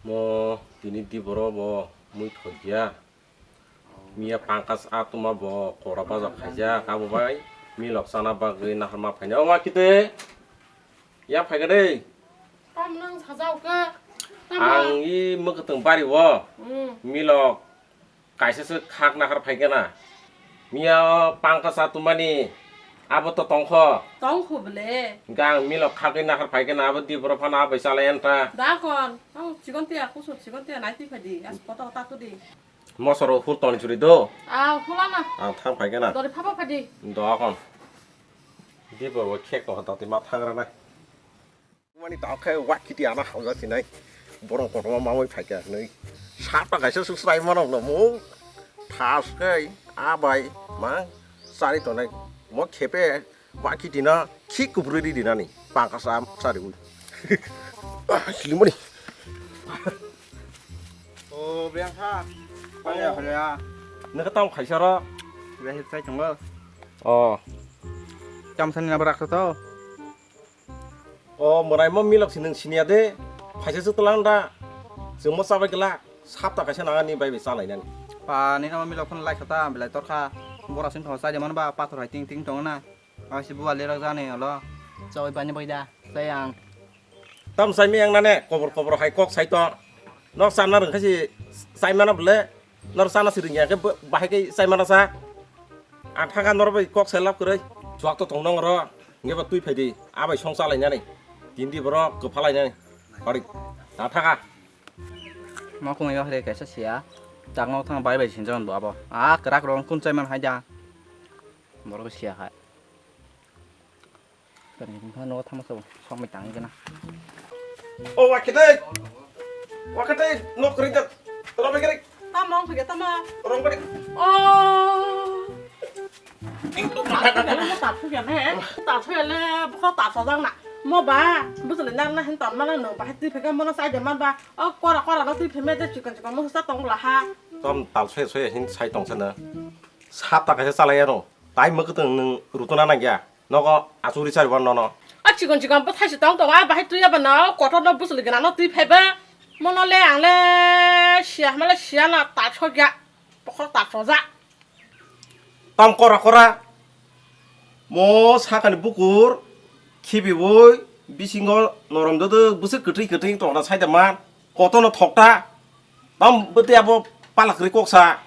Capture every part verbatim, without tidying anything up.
Mo tini di boro bo mui thok ya. Miya pangkas atuma bo kora baja khaijak abo bai milok sana bagwi naharma phaina. O ma kite ya phaikha de. Tam nang sajao khe. Tam Ang i mwkatwng bari o. Hmm. Milok kaisa se khak nahar phaikha na. Miya o pangkas atumani abo to tongkho. Tongkho bele. Gang milok khagwi nahar phaikha na abo di boro phano abai chalai anta. Da kon. Ang chigon tiya kusuk chigon tiya nai twi phadi. As koto ta tu di. Mosoro hul toni churi do. Ah, hulana. Ang thang phai gana. Dori phaba phadi. Do akon. Di bo bo khek ko dati ma thang rana. Mani ta khe wa kiti ana hauja sinai. Borong kotorma mamoi phai kha nai. Sapa kaisa susrai mano no mo. Thas kai abai ma sari tonai. Mo khepe Wa kiti na khi kubri di dinani pangka sam sari ui. Ah, silimani. O, biang kha. Pangya hole ya. Naka tam khaisa ro. Biang hit sai chungo. O. Tam sani na barak to. O, morai mo milok sinung sinia de. Khaisa su telang da. Sungmo sabai kela. Sapta kaisa nangani bai bai chalai nani. Pa, ni nama milok phone like khata, belai torkha. Bora sing thong sai de man ba, pathor hai ting ting tong na. Asi buwa lerok jani olo. Chawai pani bai da, sai ang. Tam sai mi ang nane, kobor kobor hai kok sai to. Nok sana rung khaisi sai mana bole. Nor sana si rung ya ke bahai ke sai mana sa. Ang thaka nor bai kok sai lap kwrwi. Chuak to tong nong ro. Nge ba twi phai di. Abai song chalai nani. Tindi borok kwphalai nani. Pari. Ta thaka. Ma kung yo hre kaisa sia. Chakno thang bai bai sinjon bo abo. A kwrak rong kun chai man hai da. Borok sia hai. Kani bumha no thama so sok mai tang gana. O wa kete. Wa kete no kri da. Ro be kri. Tamo phige tamo. Rong be. O. Mo ta phu ya ne. Ta phu ya le bukha ta so jang na. Mo ba. Bujuli na na hin ta mana no ba. Ti phige mo na sai de man ba. O kora kora no twi pheme de chikon chikon mo sa tong la ha. Tom tal soya soya hin sai tong sana. Sap ta kaisa chalai ano. Tai mwkutwng nwng rutuna nangya. Nogo achuri sari wan nono. A chikon chikon bo thaisi tong tong a bahai twi aba no kotor no bwswli gana no twi phaiba. Mono le ang le siya hama le siya na ta sogya. Pokhor ta soja. Tam kora kora. Mo sakani bukur khibiwi bisingo norom dodo bwswk kwtwi kwtwi tongna saida man. Kotono thokta. Tam bwtwi abo palak ri koksa.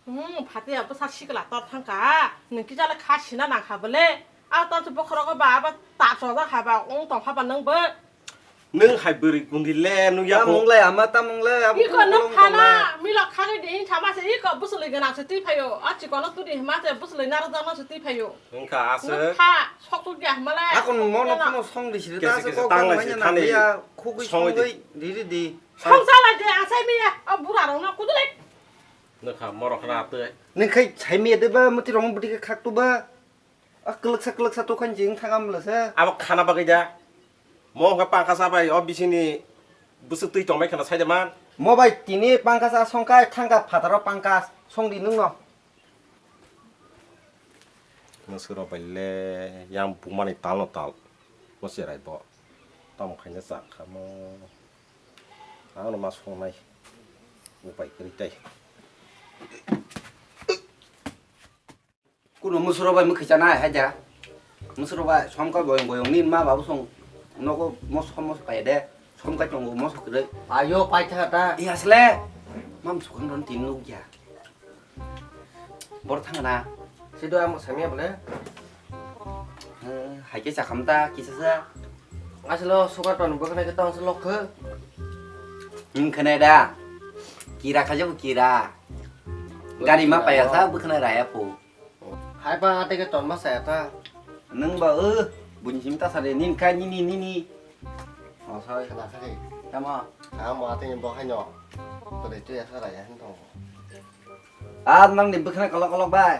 Hmm, phati abo sa sikla tor thangka. Nung kisa le kha sina nang kha bole. A to chu bokhorogo ba abo ta soja kha ba ong tong kha ba nung bo. Nwng hai bwrwi gundi le nung ya. Tamung le ama tamung le abo. Iko nuk phana milok khagwi de hin thama se iko bwswlwi gana se twi phaio. A chikono tudi hima se bwswlwi narwkjakno se twi phaio. Wngkha aswk. Nuk pha sok tuk ya hima le. Akon mono phano song di siri ta se kok tang lai se thani ya khugwi songwi di. Song chala de asai miya o bura rok no kudulai. Nuk kha morok na twi. Nwng khai sai miya de ba muti rong budi khak tu ba. A kwlwksa kwlwksa tokhan jing thangam lwsa. Abo khana bagwi da. Mo wngkha pangkha chabai o bisingni bwswk twi tongbai khana saida man. Mo bai tini pangkha cha songkha thangkha phataro pangkha songdi nwngno. Nwswk rok bai le yang bumani talno tal. Bo cherai bo. Tamo khaina cha kha mo. Ano ma songnai. Upai kwrwi tai. Kuno musuro bai mwkhwi chanai hai da. Musuro bai somka boyong boyong ni ma babu song nogo mos mos pai de. Somka tongo mos kwrwi. Ayo pai tha ta. Iya sle. Mam sukun don tin nuk ya. Bor thang na. Sido amo samia bole. Eh, hai ke chakam ta kisa sa. Aslo suka ton bwkhna ke tong slo khe. Ning khne da. Kira khaja bu kira. Gari ma paya sa bwkhna raya pu. Hai ba ate ke ton ma saya ta. Nung ba, eh, buini simi ta sare, nin kai nini, nini. Oh, sorry. Khana kha khe. Tamo? Amo ate ni bo hai no. Tore tu ya sara ya hin tong. Ah, nang ni bwkhna kolok kolok bai.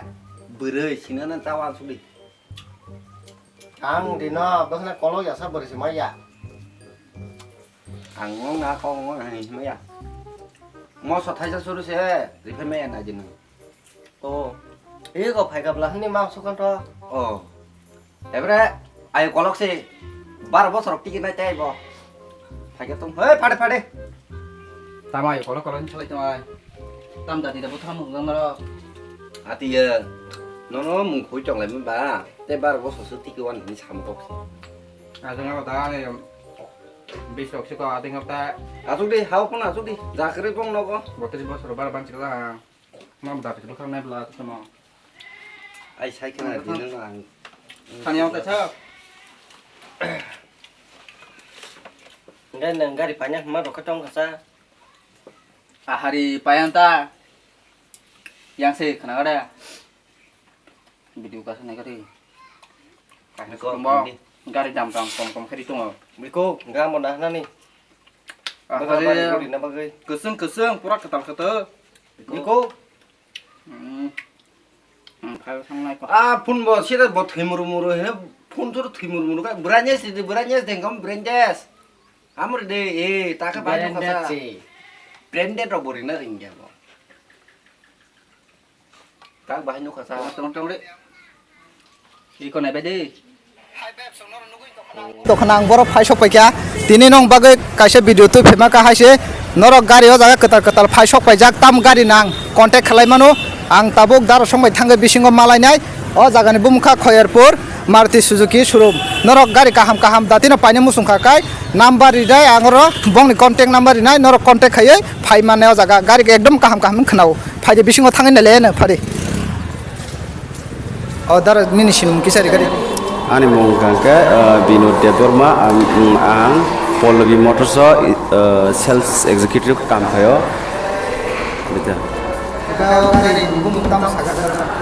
Bwrwi sino na ta wan suli. Ang dino bwkhna kolok ya sa bwrwi si maya. Ang ngong na kong ngong hai si maya. Mo so thaisa suru se, riphe maya na jinu. O, ego phaikha bwla hwnwi ma swkang to. O. Ebre, ayo kolok se, baro bosor tiki nai tei bo. Phaikha tong, hei, phade, phade. Tamo ayo, kolo kolo ni salai tamo ai. Tam dati da butham mung jang naro. Ati ya, nono mung khui chong lai ba, te bar bo sosu tiki wan ni sam tok. Ajang abo da ne, bis tok siko ading hapta. Asuk di, hao pun asuk di, jakri pong nogo. Botris bosor bar ban chikla. Mam dati bukhang nai bla tamo. Ai, sai khna di nang ang. Sani ang ta chao. Ngai nang gari panya ma rokha tong kasa. Ahari payan ta. Yang se khna gada. Video kasa nai gari. Kasa Biko, kurumbo. Hindi. Gari dam dam kom kom khari tungo. Biko, ngai mo na nani. Ahari. Bagari guri na bagari. Kusung kusung pura ketal ketal. Biko. Hmm. Hmm, khayo thangnai ko. Ah, phone bo sida bo thwi muru muru hino, phone tur thwi muru muru kha, brightness di, brightness dengkam, brightness. Amri de, eh, ta kha bai no kha sa. Brightness si. Branded rok bo rina ringya bo. Ta bai no kha sa. Tong tong re. Iko nai bai de. Tokha ang borok phai sok paikha, tini nong bagwi kaisa video twi phema kha hai se, norok gari o jaga kwtal kwtal phai sok paijak, tam gari nang contact khlai mano, ang tabuk daro song bai thangwi bisingo malainai, o jagani bumung kha Khoyerpur, Maruti Suzuki showroom, norok gari kaham kaham datino paina muchung kha kai, number rinai ang oro bongni contact number rinai, norok contact khaiwi phai mannai o jaga, gari ekdom kaham kaham wng khna o, phaidi bisingo thangwi nailai phari. O dara nini sinimung kisa ri gari. Ani mung hwnkha khe, ah, Binod Debbarma, ang, ang Pallavi Motors o, ah, sales executive kam khaio. Bita.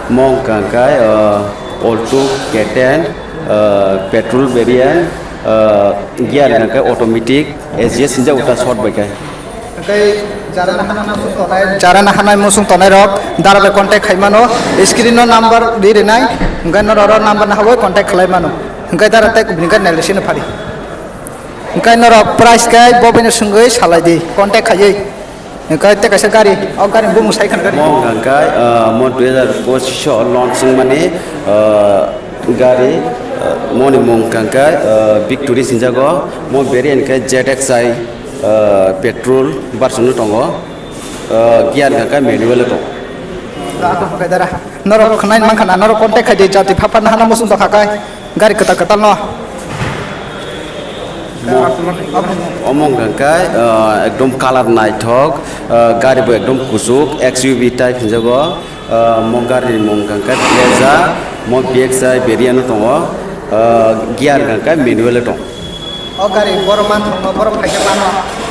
Mung hwnkha khe, ah, Alto, K ten, ah, petrol variant, ah, gear hwnkha khe automatic, S G S hinjak uta short bai khe. Hwnkhe jarana hanai muchung tongnai, jarana hanai muchung tongnai rok dara bai contact khai mano, screen no number di rinai, hwnkhe norok oro number no habwi contact khlai mano, hwnkhe dara tei kubuni gari nailai sino phari. Hwnkhe norok price khe bo bini swngwi salai di, contact khaiwi. Hwnkhe tei kaisa gari, o gari bumung sai khwna gari. Mo hwnkha khe, ah, mo dui hajar pochisho launch wngmani, ah, gari, ah, moni mung hwnkha khe, ah, Victory sinjago, mo variant khe Z X I. Ah, petrol version no tongo, ah, gear hwnkha khe manual o tongo. Norok khwnai mankha na, norok contact khai di, jati phapar nahana muchung tongkha kai, gari kwtal kwtal no. Omo hwnkha khe, ah, ekdom colour naithok, ah, gari bo ekdom kuchuk, X U V type hinjago. Ah, mo gari ni mung hwnkha khe Brezza, mo B X I variant no tongo, ah, gear hwnkha khe manual o tongo. O gari borok man thangma, borok phaikhe mano.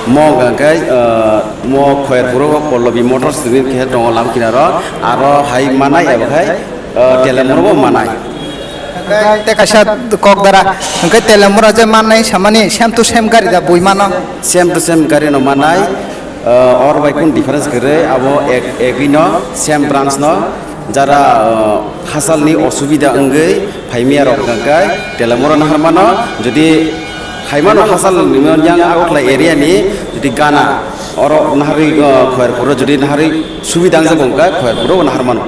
Mo hwnkha khe, ah, mo Khoyerpuro o Pallavi Motors ni khe tongo lam kinaro, aro hai manai abo khai, ah, Telemuro bo manai. Hwnkhe tei kaisa kok dara, hwnkhe Telemuro je mannai samani same to same gari da bui mano. Same to same gari no manai. Ah, or bai kun difference kwrwi abo ek, ekwi no same branch no jara, ah, hasalni osubida wngwi phaimya rok hwnkha khe Telemuro nahar mano, jodi phaimano hasal ni yang Agartala area ni jodi gana oro naharwi, ah, Khoyerpuro jodi naharwi subida wngjago hwnkha Khoyerpuro nahar mano.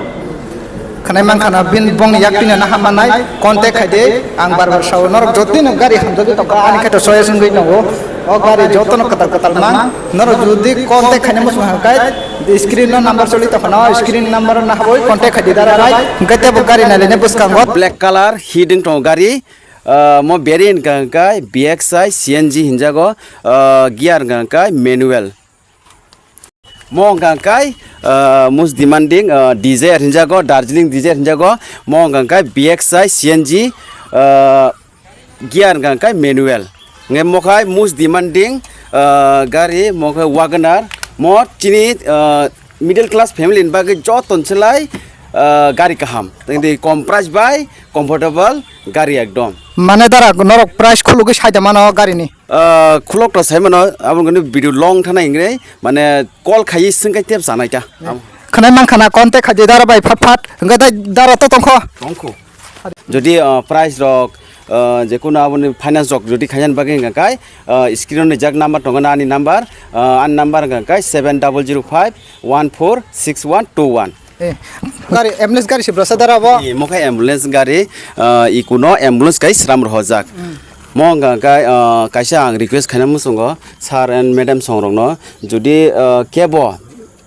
Khwnai mankha na bini bongni yak tino naham manai contact khai de, ang bar bar sao norok jotino gari hamjagwi tongkha ani khe to choice wngwi tongo. O gari jotono kwtal kwtal mang norok jodi contact khaina muchung hwnkha khe screen no number choli tongkha no screen number no habwi contact khai di dara rai hwnkhe tebo gari nailaina bwskango. Black colour hiding tongo gari, ah, mo variant hwnkha khe B X I C N G hinjago, ah, gear hwnkha khe manual. Mo hwnkha khe, ah, most demanding, ah, Dzire hinjago, Darjeeling Dzire hinjago. Mo hwnkha khe B X I C N G, ah, gear hwnkha khe manual. Hwnkhe mo khai most demanding, ah, gari, mo khai Wagon R. Mo chini, ah, middle class family ni bagwi joto ni slai, ah, gari kaham. Tei kom price bai comfortable gari ekdom. Mane dara norok price khulugwi saida mano gari ni. Ah, khulok to sai mano, abo hwnkhe video long thana hingre, mane call khaiwi swngkhe tep sanai ta. Khwnai mankha na contact khai di dara bai phat phat, hwnkhe dai dara to tongkho. Tongkho. Jodi, ah, price rok, ah, jekunu aboni finance rok jodi khaina bagwi hwnkha khe, ah, screen o nijak number tongo na ani number, ah, ani number hwnkha khe seven double zero five one four six one two one. Eh, gari, ambulance gari se brasa dara bo? Eh, mo khe ambulance gari, ah, ikuno ambulance kai sram rohorjak. Hmm. Mo wngkha khe, ah, kaisa ang request khaina muchungo sir and madam songrokno, jodi, ah, kebo,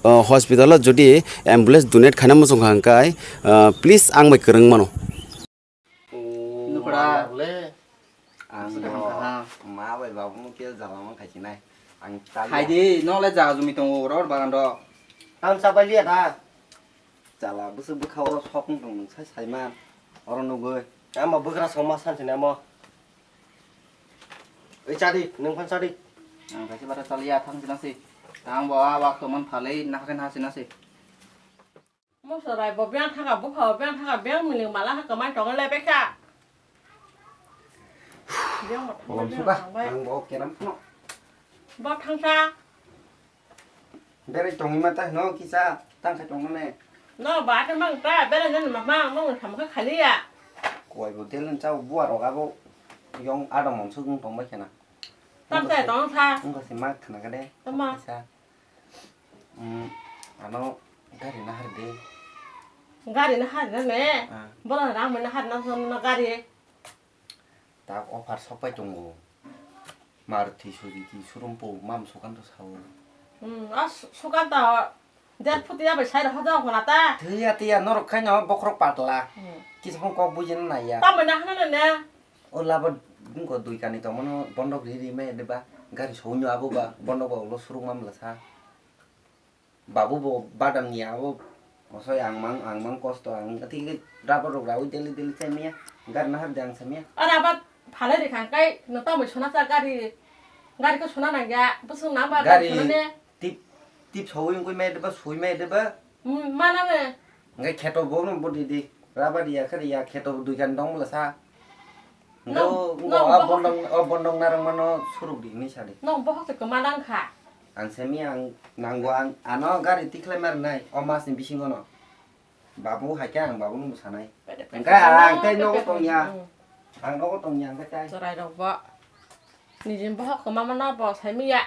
ah, hospital o jodi ambulance donate khaina muchungkha hwnkhe, ah, please ang bai kwrwng mano. Nukra. Ang ma bai babu no khe jala man khai sinai. Ang chali. Hai di, no le jaga jumi tongo, ror bagan do. Ang sa bai liya da. Jala bwswk bwkha oro sok wng tong nwng sai sai man. Oro nugwi. Ama bwkra song ma san sinai mo. Oi chadi, nwng phan chadi. Ang kaisa bara chaliya thang sinasi. Tang bo a wak to man phalei na khe na sinasi. Mosorai bo biyang thaka, bupha bo biyang thaka, biyang miling mala ha kwmai tongo le bekha. Biyang bo thangbai, Kolom biyang suka, thangbai. Ang bo keram phano. Bo thangsa. Berai tongwi ma ta hino kisa tang khai tongmani. No ba ta mang ta, berai nani ma ma, mang tham kha khaliya. Koi bo delen chao bua roga bo yong adamon sugwng tongbai khena. Tam tai tong sa. Wngkha se ma khna kade. Tama. Kisa. Mm, ano gari na hari de. Gari na hari na me. Ah. Bola rang me na hari na son na gari. Tak offer sok pai tongo. Maruti Suzuki showroom po mam sukan to sao. Hmm, a su-, sukan to der phuti ya bai sai rok hoda hona ta. Tiya tiya norok khaino bokhorok patla. Hmm. Kisa phone kok bujina naiya. Tamo na hana na na. O labo bungko dui kani tongmano bondok ri ri mai de ba gari sounyo abo ba bondok ba ulo surung mamla sa. Babu bo badam ni abo mosoi ang mang, ang mang kosto ang tiki rubber rok rawi daily daily chai maya. Gari nahar de ang sa maya. Ora ba phalai ri khang kai no tamo sona sa gari, gari ko sona nang ya, busung nang ba gari gari sona ne. Tip, tip soi wngkui mai de ba, sui mai de ba. Hmm, mana ne. Ngai kheto bo no budi di. Rubber ya khe ya kheto dui kan dong mula sa. Nong, Ngo, ngo, nong a bohok bondong, o bondong narang mano suruk di hinwi sadi. Nong bohok se kwma nang kha. Ang semi ang nango ang ano gari tikhlai mar nai o mas ni bisingo no. Babu hai khe ang babu no sanai. Pede pede Engkai ang tei pede nogo pede. Tong ya. Hmm. Ang nogo tong ya engkai tai. Chwrai rok bo. Nijin bohok kwma mano bo saimi ya.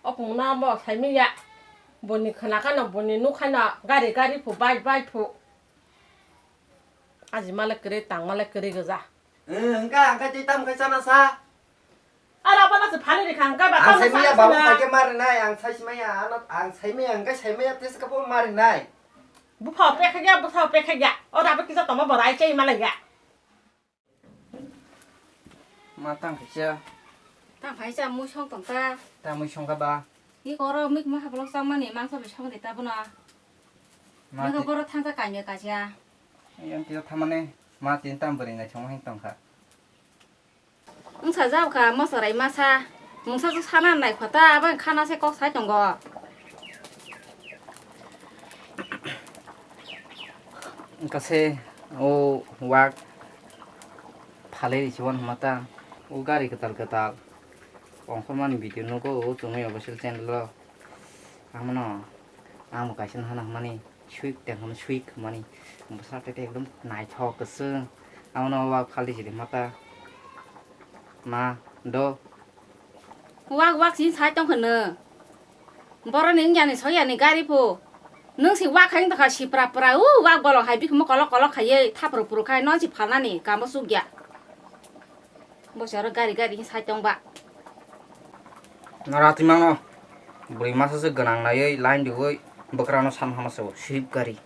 Opung no bo saimi ya. Boni khna kha no boni nuk kha no gari gari phu bike bike phu. Aji male kwrwi tang male kwrwi gwja. Eh, hwnkha, hwnkha tei tamo khe chana sa? Aro bono se phani rikha, hwnkha ba Ang tamo sai maya sa babu sina. Paikhe marinai, ang sai maya, ano, ang sai maya, hwnkha sai maya, tesa kapo marinai. Bupha pekha ya, bupha pekha ya. Ora bo kisa tamo borai chai male ya. Ma tang khaisa. Tang khaisa mui song tong ta. Ta mui song kha ba. Ni koro mik ma hablok chang mani mangsa bai song de ta bono. Ma Nang ti- boro thang ta kaimya kaisa. Yang tio thamane ma tin tam bwrwi nai song hin tong kha. Wngsa jao kha mosorai masa. Mungsa su sana nai khota abo khana se kok sai tongo. Wngkha se o wak phalai risi wan hwnma ta o gari kwtal kwtal ongkhormani video nugo o chwngwi official channel o. Amono ang bo kaisa nahana hwnmani sweet teng hwnmani sweet hwnmani bwsa tete ekdom naithok kwchwng amono wak phalai risi hwnma ta ma do. Wak wak sini sai tong khwno. Boroni wngya ni soya ni gari pho. Nwng si wak hai wngtokha sipra pra u wak bolong hai bikhumo kolok kolok khaiwi thapru phuru khai non si phalnani kamo chukya. Bo se oro gari gari sai tong ba. Nara twi mano. Bwrwi masa se gwnang naiwi line riwi bwkrano sam hama se o sip gari.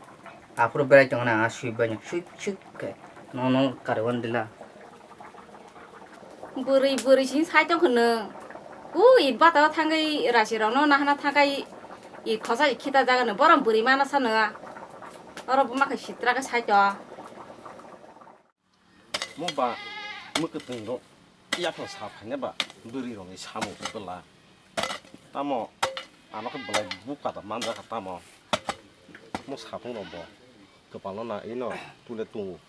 Aphuru berai tongo na, ah, sui bai no, sui, sui khe. No, no, kariwan dila. Bwrwi, bwrwi sini sai tong khwno. U, i bata o thangwi rasi rok no nahana thangkai i khosa i khita jaga no, borom bwrwi mana sano. Oro buma khe sitra khe sai tong. Mo ba, mwkhuitwng rok yaphang sa phaina ba, bwrwi rokni samung bwla. Tamo, ano khe bwlai buka da manjak kha tamo. Mo saphang rok bo, kwpal no na ino tule tungo.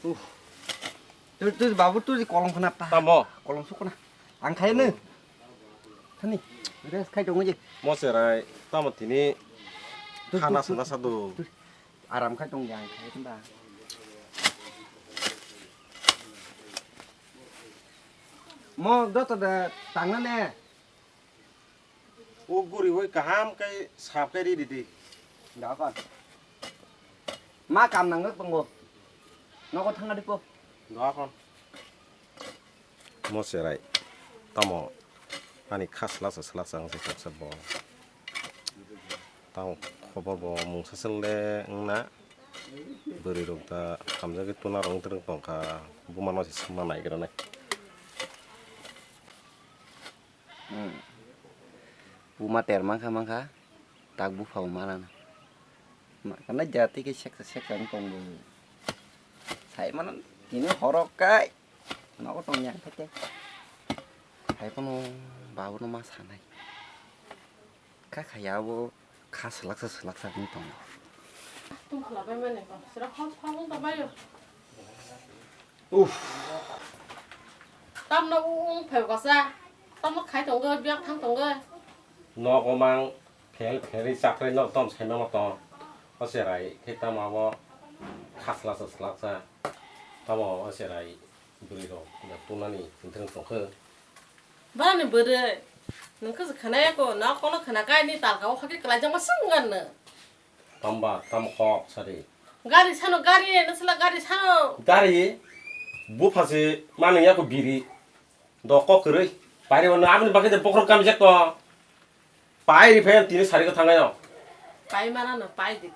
Uh. Tui, tui, babu, tui kolom khna ta. Tamo. Kolom sukna. Ang khai no. Thani. Rest khai tongo je. Mo cherai, tamo tini. Tui, khana tui, sana tui, sadu. Tui. Aram khai tong yang khai tong da. Mo joto da tangna ne. O guri oi kaham kai sap kai ri di di. Da kon. Ma kam nang tongo. Nogo thangna di po. Da kon. Mo cherai. Tamo ani kha slasa slasa wng se toksa bo. Tamo khobor bo mungsa sel de wngna. Bwrwi rok da hamjagwi tuna rok wng tongkha. Buma no se swngma naigra nai. Hmm. Buma ter mankha mankha, tak bupha bo manana. Ma kana jati ke seksa seksa wng tong bo. Sai mana tini horok kai. Nogo tong ya kete. Hai kono babu no ma sanai. Kha khaya bo kha selaksa selaksa wng tong. Tum khala bai mane ko. Sira khop khop wng ta bayo. Uff. Tamno ung phai kosa. Tamno khai tongo, biak thang tongo. Nogo mang phel phel ri chakrai no tom sai mano to. O cherai khe tamo abo kha selaksa selaksa. Tamo o cherai bwrwi rok da tunani thwng thwng tongkhe. Bani bwrwi. Nungkhe se khana ya ko, na kono khana kai ni talka o khaki kwlai jama sung gan no. Tamba, tam kok sari. Gari sano, gari, nasala gari sano. Gari, bupha se manung ya ko biri. Do kok kwrwi. Pairi wano aboni bagwi de bokhorok kamjak to. Pairi phe tini sari ko thangayo. Pai mana no, pai di.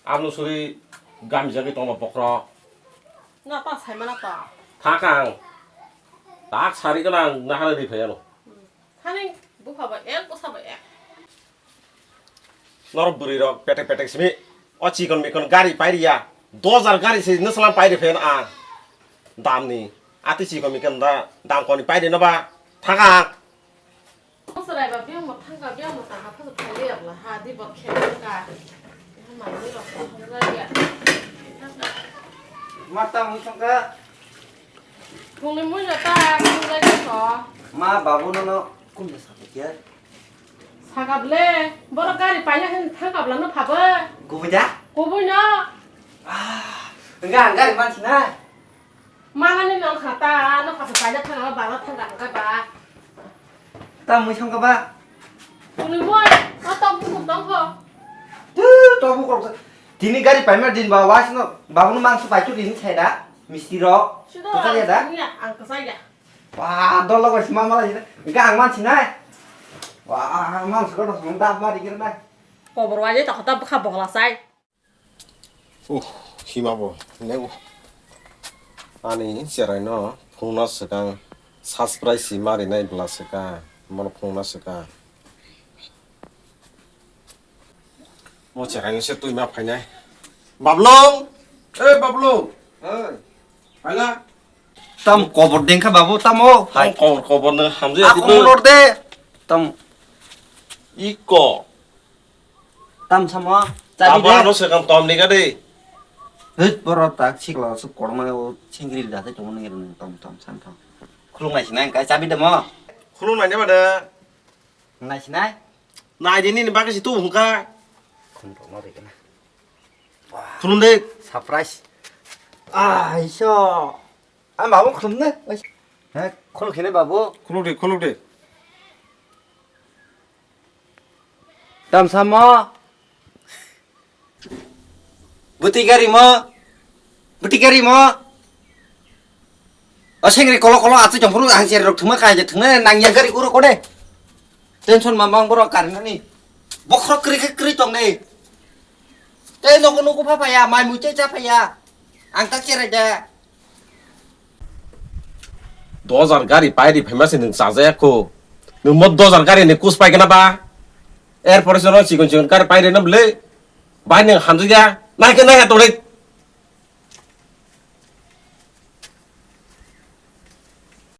Abno suri gamjagwi tongma bokhorok. Na ta sai mana ta. Thakang. Tak sari ko nang nahara ri phayano. Thani bupha ba ek, bwsa ba ek. Norok bwrwi rok petek petek simi. O chikon mikon gari pairiya. Dos hajar gari se nwswlang pairi phen a. Damni. Ati chikon mikon da dam koni pairi no ba. Thakak. Bwswrai ba biyang mo thangka, biyang mo tangka, phasuk phai liya bla ha di bo khe thangka. Manwi rok hamjak ya. Ma tamo thangka. Phungni muijo ta hamjak ya to. Ma babu nono kumja sapai ya. Sakable, borok gari paina hin thangkabla no phabo. Kubui da? Kubui no. Ah, enggak, enggak, man sini. Mana ni nong khata, no khata paina thangkabla, bala thangkabla ba. Ta mui thangkaba. Kuni boy, no tok buku tong ho. Tu, tok buku. Tini gari paima din ba, was no, babu no mangsu paitu din sai da, misti rok. Sudah, tuta ya da? Ini ya, ang kesai ya. Wah, dol logo sima mala jina. Gang man sinai. Wah, man suka dong song dap mari kira nai. Kobor waje tak kota bukha bokla sai. Uh, hima bo. Ne uh. Ani cherai no phungna swkang surprise si mari nai bla swkang. Mono phungna swkang. Mo cherai no se twi ma phainai. Bablong! Eh, Bablong! Oi. Phaila. Tam kobor dengkha babu, tamo. Tam kobor, kobor no hamjak. Ako mulor de. Tam. Iko. Tam samo. Chabi de. Abo ano se kam tom ni gade. Hei, boro tak sikla su korma o chingri da te tong ni tam tam san tam. Khulung nai sinai kai chabi de mo. Khulung nai ne ba de. Nai sinai. Nai de ni ni bagwi si tu hungka. Khulung rok no de kana. Khulung de. Surprise. Ah, iso. Ang babu khulum ne. He, khuluk hine babu. Khuluk de, khuluk de. Tam samo. Bwtwi gari mo. Bwtwi gari mo. O sengri kolo kolo atwi chongphuru ang cherok thuma kai je thungnai nang ya gari uro kode. Tension ma mang borok karinani. Bokhorok kwrwi khe kwrwi tong de. Tei nogo nogo pha phaiya, mai mui tei cha phaiya. Ang tak cherai de. Dos hajar gari pairi phaima se nwng chajaya kho. Nwng mo dos hajar gari ni kus pai gana ba? Er pore se no chikon chikon gari pairi no bwle. Bai nwng hamjak ya. Nai khe nai ha tongde.